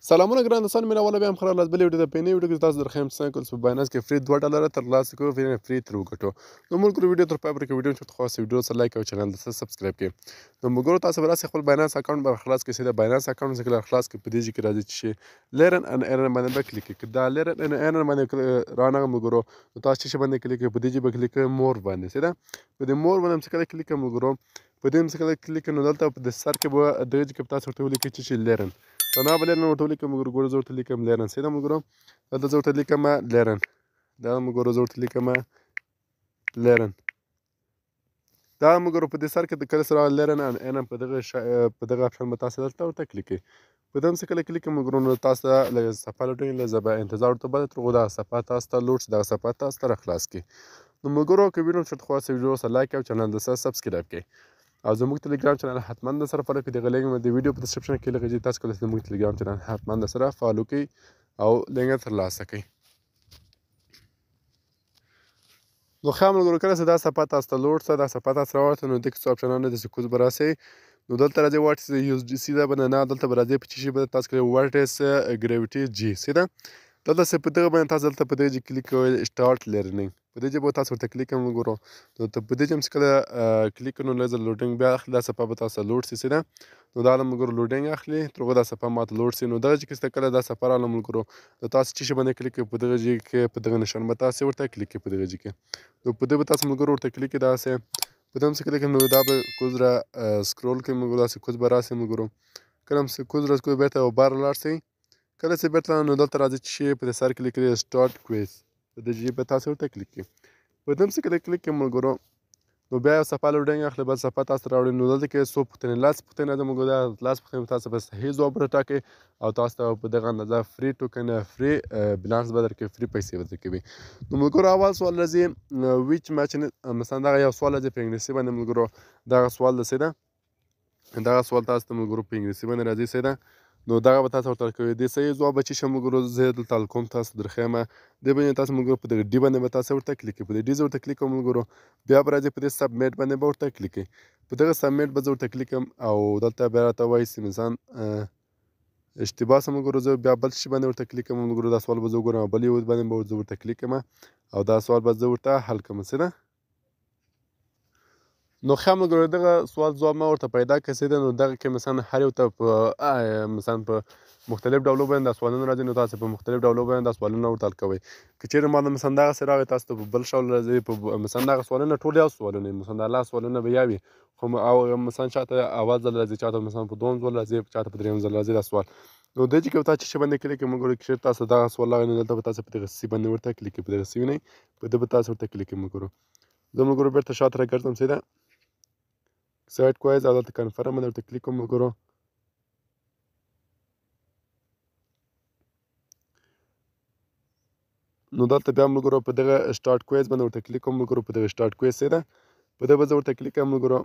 سلامونه ګران دوستان، مینه والا بیا هم خراب لاس بلې ویډیو ته. په نوې ویډیو کې تاسو درخیم څنګه کول په بایننس کې free $2 ترلاسه کوو، free free تر وګټو. نو ملګرو، ویډیو تر پای پورې کې ویډیو چې خاص ویډیو سره لایک او چینل ته subscribe کړئ. نو ملګرو، تاسو به راسئ خپل بایننس اکاونټ به خلاص کړئ. سیده بایننس اکاونټ څخه خلاص کړئ. په دې کې راځي چې learn and earn باندې به کلیک کړئ. دا learn and earn باندې رانغه ملګرو، نو تاسو چې باندې کلیک کړئ، په دې کې به کلیک کړئ more باندې. سیده په دې more باندې څه کله کلیک کړئ ملګرو، په دې څه کله کلیک، نو دلته په سر کې به دغه کې تاسو ورته ولیکئ چې learn. نو به learn ورته ولیکم ملګرو. ګوره، زه ورته لیکم learn. سیده ملګرو، دلته زه ورته لیکم learn. دا ملګرو، زه ورته لیکم learn. دا ملګرو، په دې سر کې د کله سره learn and earn په دغه option به تاسو دلته ورته کلیک کړئ. په دغه څه کله کلیک ملګرو، نو تاسو له صفحه loading له به انتظار ورته بده تر دا صفحه تاسو ته load، دا صفحه تاسو ته خلاص کړي. نو ملګرو، که ویډیو چې خاصه ویډیو سره لایک او چینل د subscribe کړئ او زموږ ټلګرام چینل حتما د سره follow کړئ. دغه لینک د ویډیو په description کې لګی. تاسو کولای شئ زموږ ټلګرام چینل حتما د سره follow کړئ او لینک ترلاسه کړئ. نو ښه ملګرو، کله چې دا صفحه تاسو ته load سه، دا صفحه تاسو راوړه، نو دغه څو آپشنونه د کوز به راسي. نو دلته راځي what is USDC دا به نه، دلته به راځي په چی به تاسو کړی what is Gravity G. سیده دلته څه په دغه باندې تاسو دلته په دې کلیک کوئ، start learning، په دې به تاسو ورته کلیک کوم وګورو. نو ته په دې چې کله کلیک نو لږ loading بیا اخلي، دا صفحه به تاسو load سي. سیده نو دا ملګرو loading اخلي تر هغه دا صفحه ماته load سي. نو دغه چې کله دا صفحه راغله ملګرو، نو تاسو چې باندې کلیک په دغه ځای کې په دغه نشان به تاسو ورته کلیک په دغه ځای کې. نو په دې به تاسو ملګرو ورته کلیک داسې په دې څه کلیک، نو دا به کوز را scroll کوي ملګرو، داسې کوز به راسي ملګرو. کله چې کوز را scroll بیرته بار لاړ سي، کله چې بیرته، نو دلته راځي چې په سر کې لیکلي start quiz، په دې ځای به تاسو ورته کلیک کړئ. په دې څه کله کلیک کوي ملګرو، نو بیا یو صفحه loading اخلي، بل صفحه تاسو راوړي. نو دلته کې څو پوښتنې، لس پوښتنې د موږ، دا لس پوښتنې تاسو به صحیح ځواب وټاکئ او تاسو ته په دغه اندازه free token، free balance به درکوي، free پیسې به درکوي. نو ملګرو، اول سوال راځي which match، مثلا دغه یو سوال راځي په انګلیسي باندې ملګرو. دغه سوال د څه ده؟ دغه سوال تاسو ته ملګرو په انګلیسي باندې راځي. څه ده؟ نو دغه به تاسو ورته کوي. د صحیح ځواب به چې شم ملګرو، زه دلته کوم تاسو درښیم. د باندې تاسو ملګرو په دغه D باندې به تاسو ورته کلیک، په دې D ورته کلیک کوم ملګرو. بیا به راځي په دې submit باندې به ورته کلیک، په دغه submit به زه ورته کلیک کوم او دلته بیا راته وایي چې مثلا اشتباه سم ملګرو. زه بیا بل شي باندې ورته کلیک کوم ملګرو. دا سوال به زه وګورم، بل یو باندې به زه ورته کلیک کوم او دا سوال به زه ورته حل کوم. څه ده؟ نو ښه ملګرو، دغه سوال ځواب ما ورته پیدا کړ. ده نو دغه کې مثلا هر یو ته په مثلا په مختلف ډولو باندې دا سوالونه راځي. نو تاسو په مختلف ډولو باندې دا سوالونه ورته حل کوئ. که چېرې ما مثلا دغه سره راغی، تاسو ته په بل شکل راځي. په مثلا دغه سوالونه ټول یو سوالونه، مثلا دا لاس سوالونه به یوي، خو او مثلا چاته اول ځل راځي، چاته مثلا په دوم ځل راځي، چاته په دریم ځل راځي دا سوال. نو د چې تاسو چې باندې کلیک ملګرو، که چېرې تاسو دغه سوال راغی، نو دلته به تاسو په دغه C باندې ورته کلیک، په دغه C نه، په دې به تاسو ورته کلیک ملګرو. زه ملګرو بیرته شاته راګرځم. سیده start quiz او دلته confirm باندې ورته کلیک کوم ملګرو. نو دلته بیا ملګرو په دغه start quiz باندې ورته کلیک کوم ملګرو. په دغه start quiz، سیده په دې به زه ورته کلیک کوم ملګرو.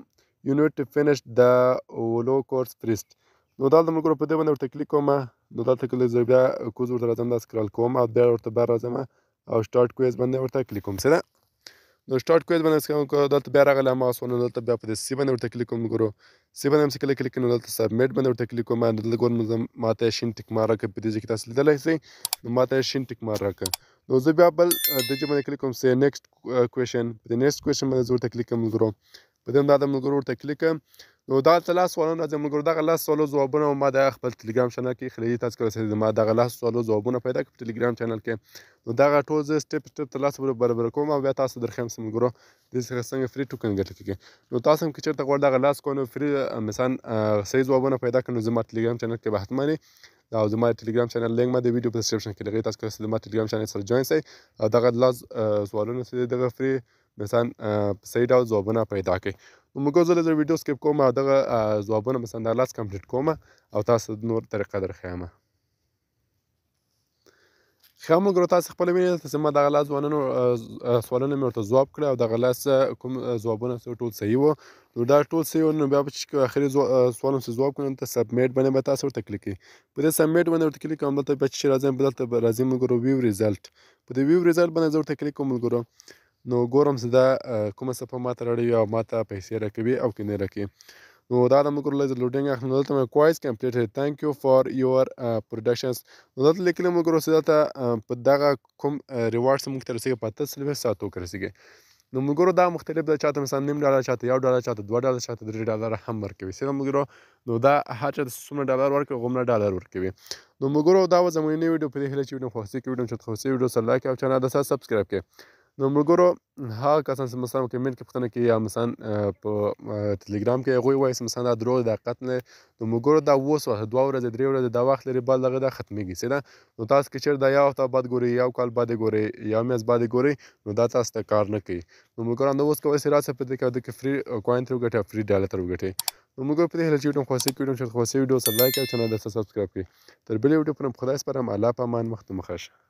You need to finish the below course first. نو دلته ملګرو په دې باندې ورته کلیک کوم. نو دلته کله زه بیا کوز ورته راځم، دا scroll کوم او بیا ورته بیا راځم او start quiz باندې ورته کلیک کوم. سیده نو start quiz باندې کوم. دلته بیا راغلی ما سوال. دلته بیا په دې C باندې ورته کلیک کوم ملګرو. C باندې هم کله کلیک، نو دلته submit باندې ورته کلیک کوم. دلته ګورم ماته شین tick mark راکړ. په دې ځای کې تاسو لیدلی شئ، نو ماته شین tick mark راکړ. نو زه بیا بل د دې باندې کلیک کوم، say next question. په دې next question باندې زه ورته کلیک کوم ملګرو. په دې دا د ملګرو ورته کلیک کوم. نو دا ته لاس سوالونه راځي ملګرو. دغه لاس سوالو ځوابونه ما د خپل ټلګرام چینل کې خلې. تاسو کولای شئ ما دغه لاس سوالو ځوابونه پیدا کړئ په ټلګرام چینل کې. نو دغه ټول زه step step تر لاسه برابر کوم او بیا تاسو درښیم چې ملګرو دې څخه څنګه free token ګټل کېږي. نو تاسو هم که چېرته غواړئ دغه لاس کوو free مثلا صحیح ځوابونه پیدا کړئ، نو زما ټلګرام چینل کې به حتما او زما ټلګرام چینل لینک ما د ویډیو په description کې لري. تاسو کولای شئ زما ټلګرام چینل سره join شئ او دغه لاس سوالونه چې دغه free مثلا په صحیح ډول ځوابونه پیدا کړئ. نو موږ زه لږ ویډیو skip کوم او دغه ځوابونه مثلا دا لاس complete کوم او تاسو نور طریقه درښایم. ښه ملګرو، تاسو خپله وینئ دلته زما دغه لاس ځوانانو سوالونه مې ورته ځواب کړه او دغه لاس کوم ځوابونه ټول صحیح وو. نو دا ټول صحیح وو. نو بیا به چې اخري سوال څه ځواب کړو، دلته submit باندې به تاسو ورته کلیک کړئ. په دې submit باندې ورته کلیک کوم. دلته به چې راځم، دلته به راځي ملګرو view result. په دې view result باندې زه ورته کلیک کوم ملګرو. نو ګورم چې دا کومه صفحه ماته راوړي او ماته پیسې راکوي او که نه راکوي. نو دا د ملګرو لږ لوډینګ اخلي. نو دلته مې کوایز کمپلیټډ، ثانک یو فار یور پروډکشنز. نو دلته لیکلي ملګرو چې دلته په دغه کوم ریوارډ موږ ته رسېږي په 48 ساعتو کې رسېږي. نو ملګرو دا مختلف ده، چاته مثلا نیم ډالر، چاته 1 ډالر، چاته 2 ډالر، چاته 3 ډالر هم ورکوي. سیده ملګرو، نو دا هر چاته څومره ډالر ورکوي هغومره ډالر ورکوي. نو ملګرو، دا وه زموږ نوې ویډیو. په دې هیله چې ویډیو خوښ شي، ویډیو چې خوښ شي ویډیو سره لایک او چینل د سره سبسکرایب کړئ. نو ملګرو، هغه کسان چې مثلا کمنټ کې پوښتنه کوي یا مثلا په ټلګرام کې هغوی وایي چې مثلا دا دروغ د حقیقت نه، نو ملګرو دا اوس وخت 2 ورځې 3 ورځې دا وخت لري، بل دغه دا ختمېږي. سیده، نو تاسو که چېرې دا یو هفته بعد ګورئ، یو کال بعد ګورئ، یو میاشت بعد ګورئ، نو دا تاسو ته کار نه کوي. نو ملګرو، همدا اوس کولی شئ راسئ په دې کې د فري کوین ترې وګټئ او فري ډالر ترې وګټئ. نو ملګرو، په دې هیله چې ویډیو خوښ شي، ویډیو چې خوښ شي ویډیو سره لایک او چینل درته سبسکرایب کړئ. تر بلې ویډیو پورې په خدای سپارم، الله په امان، وخت مو ښه شه.